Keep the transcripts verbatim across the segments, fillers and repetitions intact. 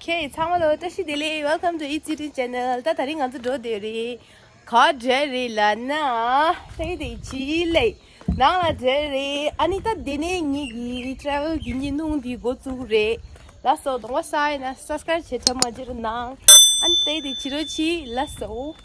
ཁྱེད་ཚང་མ་ལ་བཀྲ་ཤིས་བདེ་ལེགས། Welcome to Eat City Channel. ད་དེ་རིང་ང་ཚོ་འགྲོ་བསྡད་རེད། ག་བ་འགྲོ་རེད་ལབ་ན། ད་དེ་ཕྱི་ལ་ནང་ལ་འགྲོ་རེད། ཨ་ནི་ད་དེ་ནས་ངེད་ཀྱི་travel གྱི་བརྙན་ཐུང་འདི་འགོ་བཙུགས་རེད། ལགས་སོ། གདོང་པ་སངས་ཡིན་ན་subscribe བྱེད་ཐབས་མ་བརྗེད་རོགས་གནང་། ཨ་ནི་ད་དེ་ཕྱི་རོལ་ཕྱི་ལ་སོ།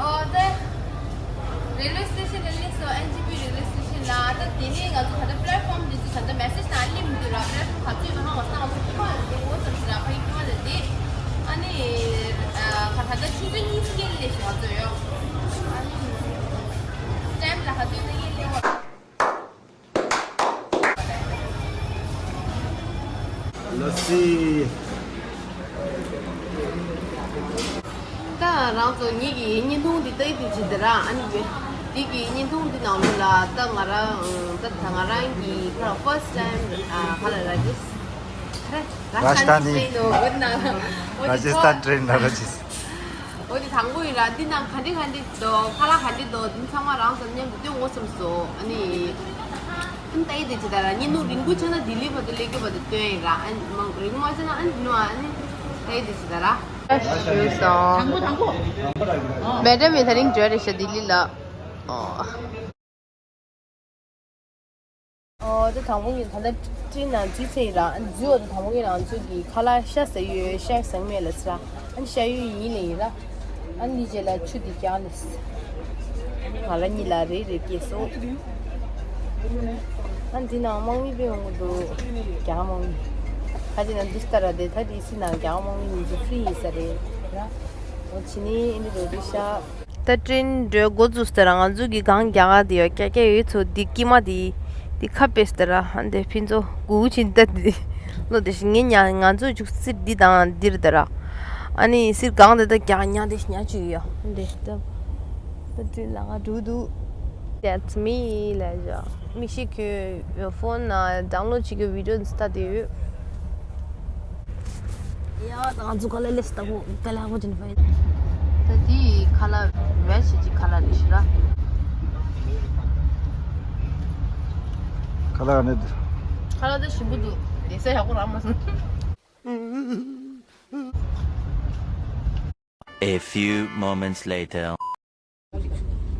ཨོ་ད་railway station ལ་སླེབས་སོང་། ཨེན་ཇི་པི་railway station ལ། ད་དེ་ནས་ང་ཚོ་ད་ལྟ་platform འདི་ཚོ་ད་ལྟ་message དང་གླེང་འདུག་ར། platform ག་ཚོད་ཡོད་མ་ཧ་གོ་ས། ང་ཚོ་ཁྱིམ་པ་ལ་བསྡད་ངོ་ཙམ་ཞིག་ར། ཕ་གི་ཁྱིམ་པ་ལ་བསྡད། ཨ་ནི་ཨ་ད་ལྟ་ཆུ་ཚོད་གཉིས་ཙམ་སླེབས་སོང་ང་ཚོ་ཡོ། ཨ་ནི་time ལ་ག་ཚོད་ན་ཡིན་སླེབས་པ། ལ་སི། ད་རང་ཚོ་ངེད་ཀྱི་བརྙན་ཐུང་འདི་ལྟ་ཡི་དུས་ཅི་འདི་ར། ཨ་ནི་འདི་གི་བརྙན་ཐུང་འདི་ནང་ལོགས་ལ་ད་ང་རང་ད་ད་ང་རང་གི་ཁ་first time ཨ་ཁ་ལ་ར་ཇིས་ཁ་ར་ར་ཤ་ནི་ནོ་གུ་ན་ར་ཇི་སྟན་ཊྲེན་ན་ར་ཇིས། འོ་དེ་དང་པོ་ཡིན་ར། འདི་ནང་ག་འདྲ་ག་འདྲ་འདུག་ཁ་ལག་ག་འདྲ་འདུག་འདི་ཚང་མ་རང་ཚོ་མཉམ་དུ་སྟོན་ངོ་བསམ་སོང་། ཨ་ནི་ཨ་ནི་ལྟ་ཡི་དེ་ཇི་ལྟར་ར། བརྙན་ཐུང་རིང་པོ་ཆགས་ན་ལྡི་ལི་བར་དུ་སླེབས་རྒྱུ་བར་དུ་སྟོན་ཡིན་ར། ཨ་ནི་མང་རིང་པོ་མ་ཆགས་ན་ཨ་ནི་ནུ་ཨ་ནི་ལྟ་ཡི་དེ་ཇི་ལྟར་ར། ཞུས་སོང་། མེ་ཌམ་མི་ད་རིང་འབྱོར་རེད་ཤག་ལྡི་ལི་ལ། ཨོ། ཨོ་ད་དང་པོ་ངས་ད་ལྟ་ཊྲེན་ནང་འཛུལ་ཚར་ཡིན་ར། ཨ་ནི་འཛུལ་བ་དང་དང་པོ་ངས་རང་ཚོའི་གི་ཁ་ལག་ཤ་ཟ་ཡོད། ཤ་ཟ་མེད་ལ་ཟེར་ར། ཨ་ནི་ཤ་ཡོད་ཡིན་ལེ་ཡིན་ར། ཨ་ནི་རྗེས་ལ་ཆུ་འདི་རྒྱག་ལེ་ཟེར། ང་ལ་གཉིས་ལ་རེ་རེ་སྐྱེས་སོང་། ཨ་ནི་འདི་ནང་དམག་མི་དཔེ་ཡོང་གི་འདུག་རྒྱ་དམག་མི། ཁ་ཅིག་ན་འདུག་སྟ་ར། དེ་ད་དེ་སི་ནང་རྒྱ་དམག་མི་ཡིན་གྱི་free ཡིན་ས་རེད་ར། འོ་ཕྱི་ནས་ཨ་ནི་རོ་རི་ཤ། ད་ཊྲེན་འགྲོ་འགོ་བཙུགས་ཏེ་ར། ང་ཚོ་གི་གང་རྒྱག་ག་དེ་ཡོད་ཀྱག་ཀྱག་ཡོད་ཚོ། འདི་དཀྱིལ་མ་དེ་དེ་ཁ་ཕེས་ཏེ་ར། ཨ་འདི་ཕན་ཚུན་སྒུག་ཕྱིན་ད་དེ་ལོ་དེ་ཞིག་ངས་ཉ་ང་ཚོ་བཅུག་སིར་འདི་དང་འདིར་ད་ར། ཨ་ནི་སིར་གང་དེ་ད་རྒྱག་ཉ་དེ་ཉ་བཅུག་ཡོད། ཨ་འདི་ད་ད་ཊྲེན་ལ་ང་འགྲོ་འདུག That's me ལ་ཡ། མིག་ཤེལ་གྱོན་ཡོད། ཕོན་ནང་ཌའུན་ལོཌ་བྱེད་ཀྱི་བི་ཌིའོ་འདི་ལྟ་དེ་ཡོད། ཡ་ད་ང་ཚོ་ག་ལེ་ལེ་སྟ་གོ་ག་ལེ་ཧ་གོ་ཅན་ཕའི། ད་དེ་ཁ་ལག་བེ་ཇི་ཅིག་ཁ་ལག་རེད་ཤི་ར། ཁ་ལག་ནི། ཁ་ལག་ད་ཞིམ་པོ་འདུག་བསྡད་ས་ཡག་པོ་རག་མ་སོང་། A few moments later.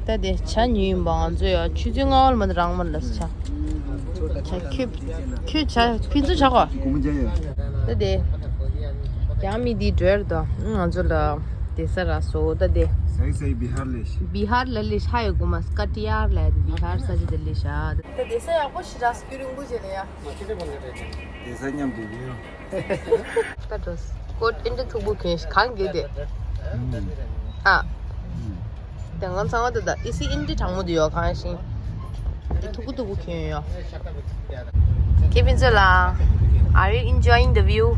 ད་དེ་ཇ་ཉོས་ཡིན་པ། ང་ཚོ་ཡ་ཆུ་ཚོད་ལྔ་བར་མ་རང་མ་ལ་ཇ། ཇ་ཁྱོད་ཁྱོད་ཇ་ཕན་ཚུན་ཇ་གོ། ད་དེ་རྒྱ་མི་འདི་འགྲོ་ཡར་དོ། ང་ཚོ་ལ་བསྡད་ས་རག་སོང་། ད་དེ་སའི་སའི་བི་ཧར་ལས་ཤི། བི་ཧར་ལ་ལས་ཤ་ཡོད་གོ་མ། ཀ་ཏི་ཡར་ལ་བི་ཧར་ས་ཆ་དེ་ལས་ཤ། ད་བསྡད་ས་ཡག་པོ་ཞིག་རག་སོང་། རྒྱུན་རིང་པོ་བྱས་ལ་ཡ། བསྡད་ས་མཉམ་དུ་ཡོད། ད་འགྲོ། ཀོ་ཨིན་ཏྲི་མཐུག་པོ་གྱོན་ཤིག་གང་གི་དེ། ཨ། དེ་ང་ཚང་མ་དེ་ད་ཨི་སི་ཨིན་ཏྲི་གྲང་མོ་དེ་ཡོད་གང་ཤིང་། དེ་མཐུག་པོ་མཐུག་པོ་གྱོན་ཡོད། ཁྱེད་ཕན་ཚུན་ལ། Are you enjoying the view?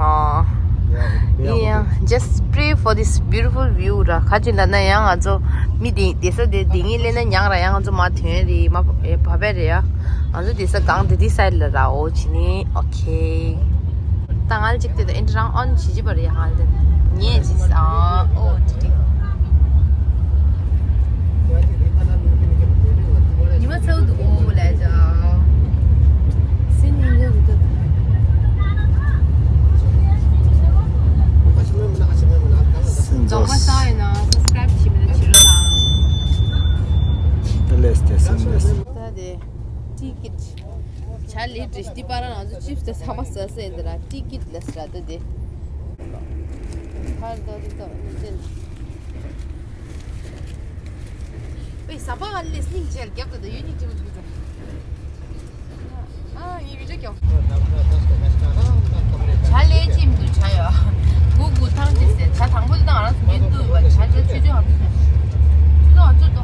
Oh. Yeah, just pray for this beautiful view ར། ག་ཅི་ལབ་ན་ཡང་ང་ཚོ་མི་དེ་བསྡད་ས་དེ་དེ་ངས་སླེབས་ན་ཉག་ར། ཡང་ང་ཚོ་མ་ཐོན་རེད། མ་བབས་རེད་ཡ། ང་ཚོ་བསྡད་ས་སྒང་དེ་དེ་སའིཌ་ལ་ར། འོ་ཕྱི་ནས། ཨོ་ཁེ། ད་ང་ལ་གཅིག་དེ་ད་ཨིན་ཏྲི་རང་ཨོན་བྱེད་ཀྱི་པ་རེད་ཡ། ང་ལ་དེ་ཉལ་ཅིག་ཨ། ཨོ་དེ་དེ། ཉི་མ་ཚ་བོ་འདུག་ཨོ་ལས་ཅ། སེམས་སྙིང་པོ་རུ་ཏོ། སེམས་རྫོགས་པ་ས་ཡིན་ན་སབ་སི་ཀ་རའིབ་བྱེད་མི་ན་བྱེད་རོགས་དང་། ད་ལེས་ཏེ་སེམས་ལེས། ད་དེ་ཊི་ཀེ་ཊི། ཇ་ལས་དྲི་ཞིག་པ་ར། ང་ཚོ་ཅིབ་སི་དང་ཚང་མ་ཟ་ས་ཡིན་ད་ར། ཊི་ཀེ་ཊི་ལ་ཟ་ད་དེ། ཕར་ད་དེ་ད་ནི་ཅན། པའི་ཟ་པ་ཨ་ལེ་སྙིང་རྗེ་རྒྱབ་ད་ད་ཡོད་ནི་ཅི་མ་ཅི་ད། ཨ་ཡི་བི་ཅོ་ཀྱོ། ཇ་ལས་ཅིམ་དུ་ཇ་ཡོ། གུ་གུ་ཐང་ཅི་སེ་ཇ་དང་པོ་དེ་དང་ང་རང་ཚོ་མི་འདུག་བ། ཇ་ཇ་ཆུ་ཆུ་ཧང་ཆུ་ཆུ་ཧང་ཆུ་དོ།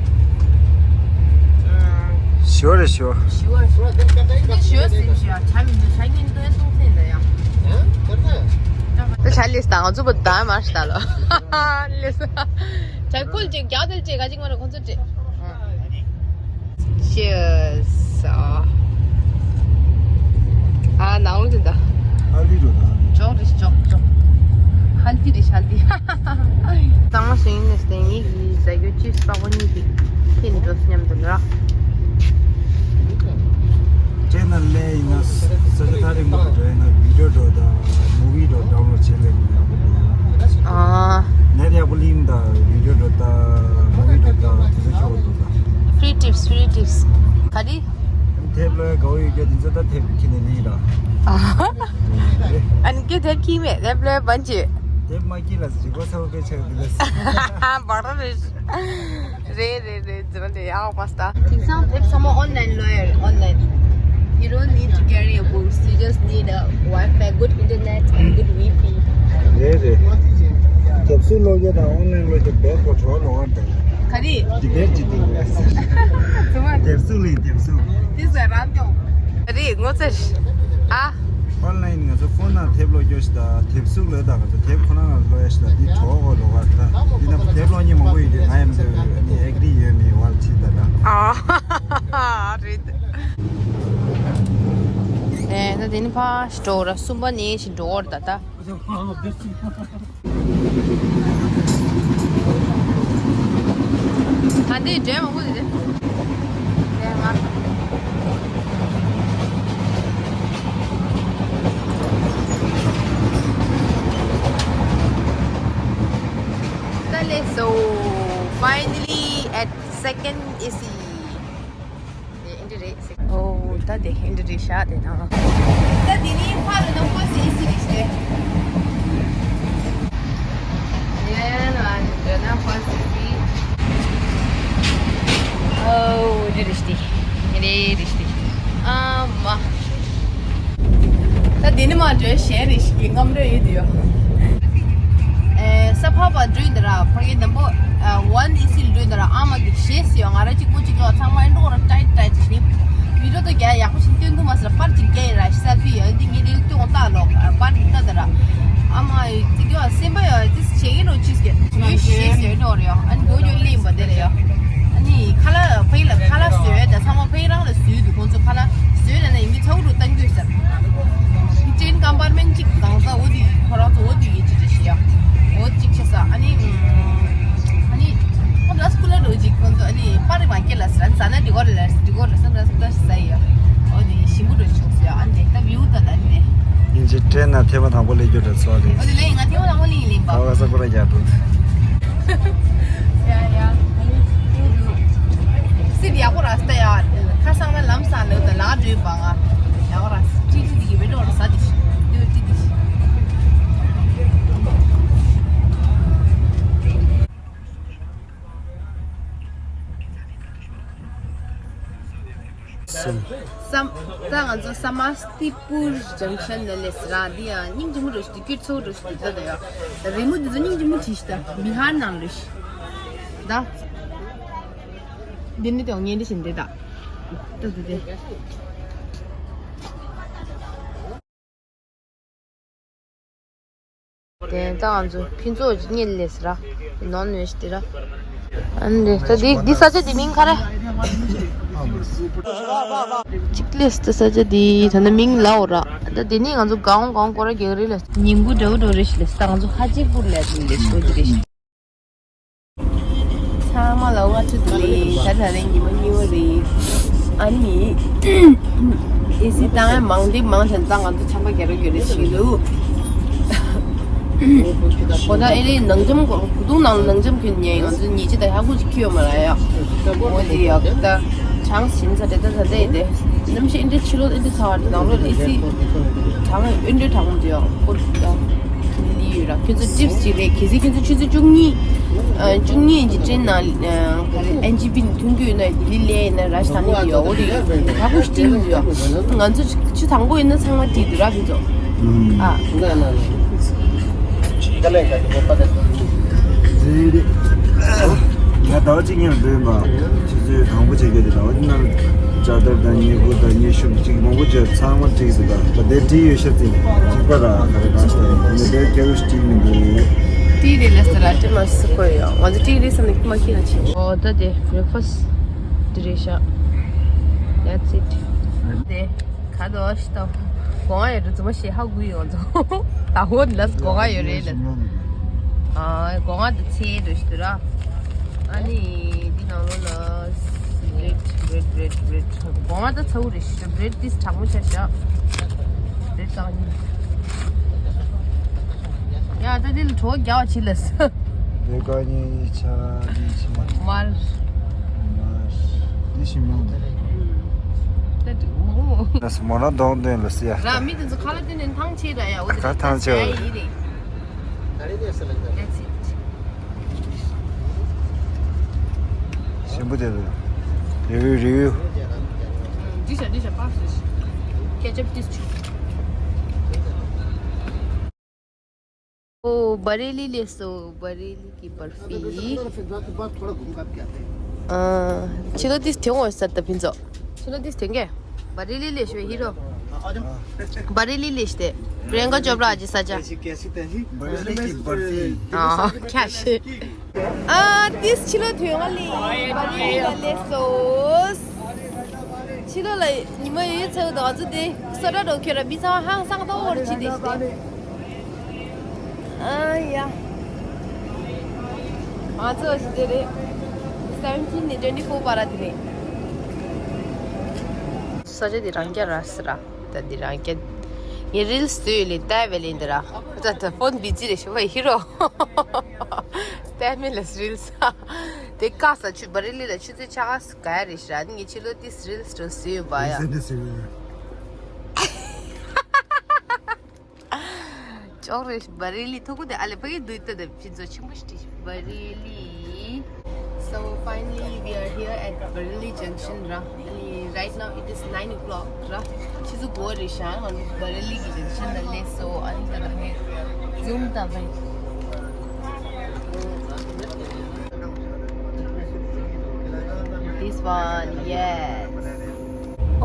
ཞོ་རེ་ཞོ། ཞོ་རེ་ཞོ། དེ་ཞོ་སེམས་ཞོ་ཇ་མི་འདུག་ཇ་ངན་འདུག་ཏུང་སེ་ད་ཡ། ད་ཇ་ལས་དང་ང་ཚོ་བ་ད་མ་ཤ་ད་ལོ། ལས། ཇ་ཁུལ་ཅིག་རྒྱག་དེ་ཅིག་ག་ཅིག་མ་ར་ཁོང་ཚོ་ཅིག Cheers. ཨ། ནང་ལོགས་ད། ཧལ་དི་རོ་ད། ཅོག་རེད་ཅོག་ཅོག་ཧལ་དི་རེད། ཅིབ་སི་པགས་པ་གཉིས་ཀྱིས་ཁྱེར་ནས་འགྲོ་སོང་མཉམ་དུ་ལ། ཅེ་ནལ་ལས་ཡིན་ན་ས་ཆ་ཐག་རིང་པོ་འགྲོ་ཡིན་ན་བི་ཌིའོ་འགྲོ་དང་མུ་བི་འགྲོ་ཌའུན་ལོཌ་བྱེད་ལས་ཡག་པོ་འདུག་ཨ། ནེཊ་ཡག་པོ་ལིང་དང་བི་ཌིའོ་འགྲོ་དང་མུ་བི་འགྲོ་དང་དེ་ཚོ་ཤོག་འདུག་ད། Free tips, free tips. ག་རེ། དེབ་ལོས་དགའ་བོ་ཡོད་རྒྱུ་དེ་ཚོ་ད་དེབ་ཁྱེར་ནས་ལིང་ར། ཨ་ནི་ཁྱོད་དེབ་ཁྱེར་མེད་དེབ་ལོས་བན་ཅི། དེབ་མ་ཁྱེར་ལ་ཟིག་གོ་ཚ་བོ་དཔེ་ཆགས་འདི་ལས། བག་ར་རེད། རེད་རེད་རེད། འཛིན་མ་དེ་ཡག་པ་སྟ། དེང་སང་དེབ་ཚང་མ་ཨོན་ལན་ལོས་ཡོད། ཨོན་ལན། You don't need to carry your books. You just need a Wi-Fi, good internet, and good Wi-Fi. རེད་རེད། དེབ་གཟུགས་ཀློག་རྒྱུ་དང་ཨོན་ལན་ཀློག་རྒྱུ་བེད་སྤོ་གྲོགས་ལོག་པ་འདུག་ག་རེ། དེ་བེད་ཅི་འདུག་རེད། ཚང་མ་དེབ་གཟུགས་ལེན་དེབ་གཟུགས། དེ་ཟ་རང་ཀྱང་། རེད་ངོ་ཚ་ཞིག་ཨ། ཨོན་ལན་ང་ཚོ་ཕོན་ནང་དེབ་ཀློག་རྒྱུ་ཞིག་དང་དེབ་གཟུགས་ལོས་དང་ང་ཚོ་དེབ་ཁོ་ན་ང་ཀློག་ཡ་ཞིག་དང་འདི་གྲོགས་ཀོ་ལོག་པ་ད་འདི་ན་དེབ་ཀློག་མཁན་མང་པོ་ཡོད་དུས་ང་ཡང་ཚོས་ཨེ་གི་རི་ཡོད་མེད་བར་ཕྱིན་ད་ད། ཨ་རེད། ཨེ་ད་དེ་ནི་ཕ་ཞིག་འགྲོ་ར་གསུམ་པ་ནས་ཞིག་འགྲོ་བར་ད་ད། ད་འདི་འདྲེ་མང་པོ་འདི་འདྲེ། འདྲེ་མ། ད་ལེ་སོ། Finally at second ཨེ་སི། དེ་ཨིན་དྲི་རེད་ཟེར། ཨོ་ད་དེ་ཨིན་དྲི་རེད་ཤག་དེ་དང་། ད་དེ་ནི་ཕ་རུ་ན་ཧོ་སི་ཨེ་སི་རེད་ཟེར། ཡ་ཡ་ན་རུ་ན་ཧོ་སི་ཨེ་སི། ཨོ་རེད་རེད་ཟེར། རེད་རེད་ཟེར། ཨ་མ། ད་དེ་ནི་མ་འདྲ་ཞལ་རེ་ཞིག་གི་རྔམ་རོལ་ཡོད་དུ་ཡོད། ཨེ་ས་ཕག་པ་འགྲུལ་འདི་ར་ཕ་གི་དང་པོ་ཝན་ཨེ་སི་འགྲུལ་འདི་ར་ཨ་མ་གི་ཞེས་སུ་ཡོད། ང་ར་གཅིག་པུ་གཅིག་ལོག་ཚང་མ་འགྲོ་ར་ཏྲའི་ཏྲའི་ཅིག་ནི་བི་ཌིའོ་དུ་རྒྱ་ཡག་པོ་ཞིག་སྟོན་ཐུབ་མ་སི་ར་པར་ཅིག་རྒྱ་ཡི་ར་ཤི་ས་ཕི་ཡོད་འདི་ངས་ལིལ་སྟོན་ཏག་ལོག་པར་ཅིག་ཏག་འདི་ར་ཨ་མ་ཡི་ཅིག་ཡོད་སེམས་པ་ཡོད་ཅིག་བྱེད་ཀྱི་རོ་ཅིག་གི་ཡོད་ཞེས་སུ་ཡོད་འགྲོ་ར་ཡོད། ཨ་ནི་འགྲོ་ཡོད་ལེན་པ་འདི་ར་ཡོད། ཨ་ནི་ཁ་ལག་ཕ་གི་ལ་ཁ་ལག་བཟོས་ད་ཚང་མ་ཕ་གི་རང་ལ་བཟོས་འདུག་ཁོང་ཚོ་ཁ་ལག་བཟོས་ལ་ན་ཡིན་གྱི་ཚ་བོ་རུ་བཏང་རྒྱུ་ཟེར། ཏྲེན་ཀམ་པར་མེན་ཊི་གཅིག་གང་ཟག་འོ་དེ་ཁོ་རང་ཚོ་འོ་དེ་ཡིན་ཅི་ཅི་ཞིག་ཡ། འོ་གཅིག་ཆེ་ས་ཨ་ནི། ཨ་ནི། ཁོ་ལ་སྐུ་ལ་འགྲོ་ཅིག་ཁོ་ཚོ་ཨ་ནི་པར་མ་སྐྱེལ་ལ་ཟ་ཟ་ན་འགྲིག་གོ་རེད་ལ་འགྲིག་གོ་རེད་ས་འདྲ་ས་འདྲ་ཞིག་ཟ་ཡི་ཡ། འོ་དེ་ཞིམ་པོ་འགྲོ་ཆོག་ས་ཡ་ཨ་ནི་ད་བིའུ་ད་ད་ནི། ཡིན་ཅི་ཏྲེན་ན་ཐེ་བ་དང་པོ་ལས་རྒྱུ་འདྲ་ཚོ་རེད། འོ་དེ་ལས་ཡིན་ང་ཐེ་བ་དང་པོ་ལས་ཡིན་ལིན་པ། ཨ་བ་ས་ཀུ་ར་རྒྱ་འགྲོ། ཡ་ཡ། སི་ཡག་པོ་ར་སྟ་ཡ། ཁ་སང་ན་ལམ་སང་ལོ་དང་ལག་འགྲོས་པ་ང་། ཡག་པོ་ར་ཏི་ཏི་ཏི་གི་མེ་ཏོག་ར་ས་ཏི་ཏི་ཏི་ཏི། སམ། ད་ང་ཚོ་ས་མ་སྟི་པུར་ཇང་ཤན་ལ་སླེབས་ར། འདི་ཡང་སྙིང་རྗེ་མོ་འགྲོ་ཞིག་འདུག་སྐྱིད་ཚོ་འགྲོ་ཞིག་འདུག་ད་ད་ཡ། རི་མོ་འདི་ཚོ་སྙིང་རྗེ་མོ་བྲིས་ཤིག་ད་མི་ཧར་ནང་ལོས་ཤིག་ད། འདི་ནི་དེ་ངན་འདི་བཞིན་འདི་ད། ད་ད་དེ། དེ་ད་ང་ཚོ་ཕུན་ཚོགས་ཀྱི་གཉིད་ལས་ར། ནོན་ཝེ་ཇི་དེ་ར། ཨ་ནི་ད་འདི་འདི་ས་ཆ་འདི་མིང་ག་རེ། གཅིག་ལས་ད་ས་ཆ་འདི་ད་ནི་མིང་ལའོ་ར། ད་འདི་ནི་ང་ཚོ་གའོང་གའོང་སྐོར་ར་རྒྱག་རེད་ལ། ཉིན་གུང་འདྲ་བོ་འགྲོ་རེད་ཤི་ལས་ད་ང་ཚོ་ཧ་ཅི་པུར་ལ་འགྲོ་རེད་ཤི་འོ་དེ་རེད་ཤི། ཚང་མ་ལ་དབང་ཆ་འདུག་ལེ། ད་ད་རེས་ཉི་མ་གཉིས་པ་རེད། ཨ་ནི། ཨེ་སི་བཏང་ཡ་མང་དེ་མང་ཆེན་ཙང་ང་ཚོ་ཆམ་པ་རྒྱག་རོགས་རྒྱག་རེས་བྱེད་འདུག་འོ་ད་ཨེ་རེད་ནང་འཇམ་གོ་བུ་དུང་ནང་ལ་ནང་འཇམ་ཁྱོད་ཉལ་ང་ཚོ་ཉལ་ཆས་ད་ཧ་གོ་ཅིག་ཁྱོད་མ་ལ་ཡ། འོ་དེ་ཡག་ད་གྲངས་ཤིན་ས་དེ་ད་ད་དེ་དེ་ནམ་ཞིག་ཨེ་འདྲ་ཕྱི་ལོགས་ཨེ་འདྲ་ཚ་བ་དེ་ནང་ལོགས་ཨེ་སི་གྲངས་ཨེ་འདྲ་གྲངས་དེ་ཡག་པོ་ད། ལི་ཡོད་ར། ཁྱོད་ཚོ་ཅིབ་སི་ཅིག་ལས་གལ་སྲིད་ཁྱོད་ཚོ་ཆུ་ཚོད་བཅུ་གཉིས། ཨ་བཅུ་གཉིས་ཀྱི་ཊེན་ནང་ཨ་ག་རེ་ཨེན་ཇི་པི་ཐོན་གྱི་ཡོད་ན་ལི་ལི་ལས་ཡིན་ན་ར་ཤི་ཐང་ནི་ཡོད་འོ་དེ་ཡག་པོ་ཞིག་སྤྲིན་གྱི་ཡོད། ང་ཚོ་ཆུ་དང་པོ་ཡིན་ན་ཚང་མ་བྲིས་འདུག་ར་ཁྱོད་ཚོ། ཨ། ང་ཟླ་བ་གཅིག་སྔོན་འདོན་པ། ཆུ་ཚོད་དང་པོ་བྱེད་རྒྱུ་དེ་ཟླ་བ་གཅིག་སྔོན། ཅ་དར་དང་ཉི་གུ་དང་ཉི་ཤུ་གཅིག་མང་པོ་བྱས་ཚང་མ་བྲིས་ཟིན་པ་ད་དེ་བྲིས་ཡོད་ཤ་ཚིག་གཅིག་པ་ར་ག་རེ་གང་ཤ་ཡིན་དེ་སྐྱ་བོ་ཞིག་བྲིས་མི་འདུག་ཏི་རེ་ལས་ལ་ཏི་མ་སི་ཁོ་ཡོད་ང་ཚོ་ཏི་རེ་སམ་ནི་མ་ཁྱི་ན་ཆེ། ཨོ་ད་དེ་བྷི་རེག་ཕ་སི་ཊི་དེ་རེད་ཤག That's it. དེ་ག་དོ་ཤི་ཏོ་གོང་ཡོད་རུ་ཙུ་མ་ཤེས་ཧ་གུ་ཡོང་ཚོ་ད་ཧོ་ལས་གོང་ཡོད་རེད་ལས་ཨ་གོང་དུ་ཚེ་དུ་ཤི་དུ་ར། ཨ་ནི་འདི་ནང་ལོགས་ལ་བྷྲེཌ་བྷྲེཌ་བྷྲེཌ་བྷྲེཌ། གོང་མ་ད་ཚ་བོ་རེད་ཤག་བྷྲེཌ་འདི་དྲང་མོ་ཆགས་ཤག་བྷྲེཌ་གང་ཡིན། ཡ་ད་འདི་ལ་གྲོགས་རྒྱག་པ་བྱེད་ལ་ས། བྷྲེཌ་གང་ཡིན་ཆ་འདི་ཆ། མར། མར། འདི་ཞིམ་ཡོང་། ད་འགྲིག་མོ། ལ་ས་མོ་ན་གདོང་སྟོན་ལ་ས་ཡ། ར་མི་དེ་ཚོ་ཁ་ལག་སྟེར་ནས་ཐང་ཆད་ར་ཡ། འོ་དེ་ད་ཐང་ཆད་ར། ཡིན་རེད། That's it. ཞིམ་པོ་དེ་རེད། རེ་བོའི་རེ་བོའི། འདི་བྱ་འདི་བྱ་པགས་ཞིག Ketchup this too. ཨོ་བ་རེ་ལི་ལས་སོ། བ་རེ་ལི་གི་བར་ཕི། ཨ། ཕྱི་ལོ་ཏིས་དེ་འོང་ས་ད་ཕིན་ཚོ། ཕྱི་ལོ་ཏིས་དེ་གས། བ་རེ་ལི་ལས་ཤོད་ཧི་རོ། བ་རེ་ལི་ལས་ཤོད་དེ། པྲིཡངྐ་ཅོབ་ར་ཨ་ཅི་ས་ཆ། བ་རེ་ལི་གི་བར་ཕི། ཨ་ཁ་ཤས། ཨ་ཏིས་ཕྱི་ལོ་དུས་ང་ལི་བ་རེ་ལི་ལ་ལས་སོ། ཕྱི་ལོ་ལ་ཉི་མ་ཡོད་ཚོད་དང་ང་ཚོ་དེ་ས་ར་རོ་ཁྱོད་ར་མི་ཚང་ཧང་སང་ཏོ་བོར་ཅི་དེ་ཤི་དེ། ཨ་ཡ། ང་ཚོ་ཞི་དེ་རེད། seventeen ནས་twenty four བར་དེ་རེད། ས་ཆ་འདི་རང་རྐྱ་ར་སི་ར། ད་འདི་རང་རྐྱ། ངས་རིལ་སི་བཟོས་ཡོད་ལེ་ལྟ་བས་ལེ་འདི་ར། ད་ད་ཕོན་བི་ཛི་རེད་ཤི་བ་ཧི་རོ། ལྟ་མེད་ལ་རིལ་སི། དེ་ཀ་ས་ཆུ་བ་རི་ལི་ལ་ཆུ་ཚོད་ཆ་ག་ས་ག་ཡ་རེད་ཤི་ར། ངས་ཕྱི་ལོ་ཏིས་རིལ་སི་བཟོས་ཡོད་པ་ཡ། ཅོག་རེ་བ་རི་ལི་ཐུག་གུ་དེ་ཨ་ལེ་ཕ་གི་དུས་ད་དེ་ཕྱི་ཚོ་ཆེན་པོ་ཞིག་བ་རི་ལི། So finally we are here at Bareilly Junction ར། ཨ་ནི་right now it is nine o'clock ར། ཆུ་ཚོད་དགུ་རེད་ཤག་ང་ཚོ་བ་རི་ལི་གི་ཇང་ཤན་ལ་སླེབས་སོང་། ཨ་ནི་ད་ལྟ་ཕ་གི་ཛུམ་ད་ཕ་གི། This one, yes.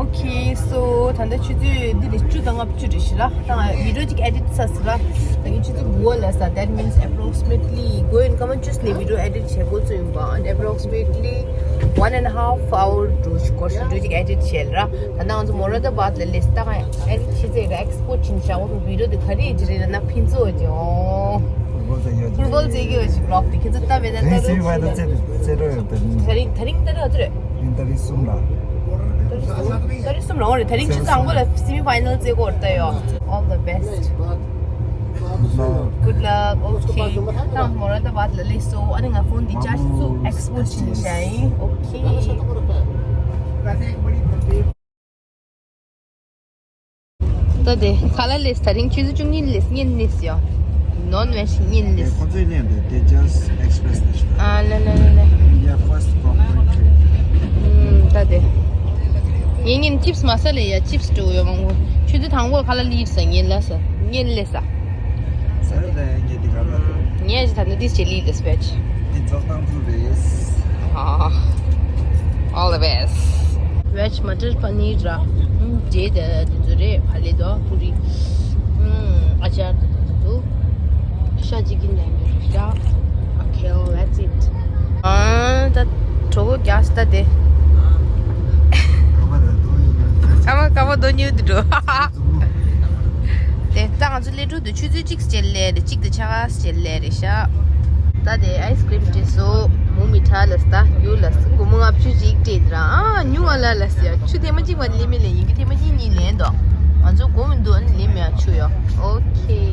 Okay, so ད་ལྟ་ཆུ་ཚོད་འདི་ལས་བཅུ་དང་ལྔ་བཅུ་རེད་ཤི་ར། ད་ང་བི་ཌི་ཡོ་ཅིག་ཨེ་ཌིཊ་ས་སི་ར། ད་ངས་ཆུ་ཚོད་དགུ་པ་ལ་ས། That means approximately དགུ་ཡིན་སྐར་མ་བཅུ་ནས་བི་ཌི་ཡོ་ཨེ་ཌིཊ་བྱེད་འགོ་ཚུགས་ཡིན་པ། And approximately one and a half hour འགྲོ་ཞིག་གོ་བི་ཌི་ཡོ་ཅིག་ཨེ་ཌིཊ་བྱེད་ལ་ར། ད་ལྟ་ང་ཚོ་མོ་ར་ད་བཱད་ལ་སླེབས་སི། ད་ང་ཨེ་ཌིཊ་བྱེད་ཚེ་ར་ཨེགས་པོར་ཊི་བྱིན་བཞག་འོ་བི་ཌི་ཡོ་དེ་ག་རེ་ཡིན་གྱི་རེད་ལབ་ན་ཕིན་ཚོ་ཅི་ཨོ། ཕུར་བོལ་རྩེད་ཀྱི་ཡོད་ཞིག་ལོག་དེ་ཁྱེད་ཚོ་ལྟ་བས་ན་ལྟ་རུ་ཞིག་ལ། ད་རིང་ད་རིང་ལྟ་རུ་ཨ་ཚོ་རེད། ད་རིང་ད་རིང་གསུམ་ལ། ད་རིང་གསུམ་རང་རེད། ད་རིང་ཆུ་ཚོད་དང་པོ་ལ་སི་མི་ཕའི་ནལ་རྩེ་གོ་ལྟ་ཡོད། All the best. Good luck. Okay. ད་མོ་ར་ད་བཱད་ལ་སླེབས་སོང་། ཨ་ནི་ང་ཕོན་འདི་ཅར་ཇི་བཙུགས་ཨེགས་པོར་ཊི་བྱས་ཡིན། Okay. ད་དེ་ཁ་ལག་ལས་ད་རིང་ཆུ་ཚོད་བཅུ་གཉིས་ལས་བརྙན་ལས་ཡོད། ནོན་ཝེ་ཇི་བརྙན་ལས། ཁོ་ཚོའི་ནས་འདི་ཏེ་ཇཱས་ཨེགས་པི་རེ་སི་ནས་ཤོད། ཨ་ལེ་ལེ་ལེ་ལེ། India first proper trip. ཨུམ། ད་དེ། ངས་ངས་ཅིབ་སི་མ་ཟ་ལེ་ཡ། ཅིབ་སི་འགྲོ་ཡོད་མང་པོ། ཆུ་ཚོད་དང་པོ་ཁ་ལག་ལས་ཟ་བརྙན་ལས་ཟ། བརྙན་ལས་ཟ། ཟ་ལེ་ངས་འདི་ག་ལ། ངས་ད་ནི་ཏིས་ཅེ་ལི་ལས་བེད། འདི་རྫོགས་སྟངས་ཚུལ་རེད། ཨ། All the best. ཝེ་ཇི་མ་ཊར་པ་ནིར་ར། ཨུམ། འབྲས་དེ་དེ་ཚོ་རེད། ཕ་ལེ་དོ་པུ་རི། ཨུམ། ཨ་ཅར་དེ་ཚོ་དེ་ཚོ། ཤ་ཅིག་གིན་ལེན་རེད་ཤ། Okay, that's it. ཨ། ད་གྲོགས་པོ་རྒྱགས་ད་དེ། ཨ་མ་ཀ་བ་དོ་ཉུལ་དུ་འགྲོ། དེ་ད་ང་ཚོ་སླེབས་འགྲོ་དུས་ཆུ་ཚོད་གཅིག་སྤྱད་ལས་རེད། གཅིག་དང་ཕྱེད་ཀ་སྤྱད་ལས་རེད་ཤག་ད་དེ་ཨའི་སི་ཀི་རིམ་སྤྲད་སོང་། མོ་མི་ཁྲ་ལ་ས་ད་ཡུ་ལ་ས་སྒོར་མོ་ལྔ་བཅུ་ཅིག་སྤྲད་དེ་ར། ཨ་ཉུ་ང་ལ་ལ་ས་ཡ། ཆུ་ཐེངས་མ་གཅིག་མ་ལེན་མི་ལེན་ཡིན་གྱི་ཐེངས་མ་གཅིག་གཉིས་ལེན་དོ། ང་ཚོ་སྒོར་མི་འདུག་ཨ་ནི་ལེན་མི་ཡ་ཆུ་ཡོ། Okay.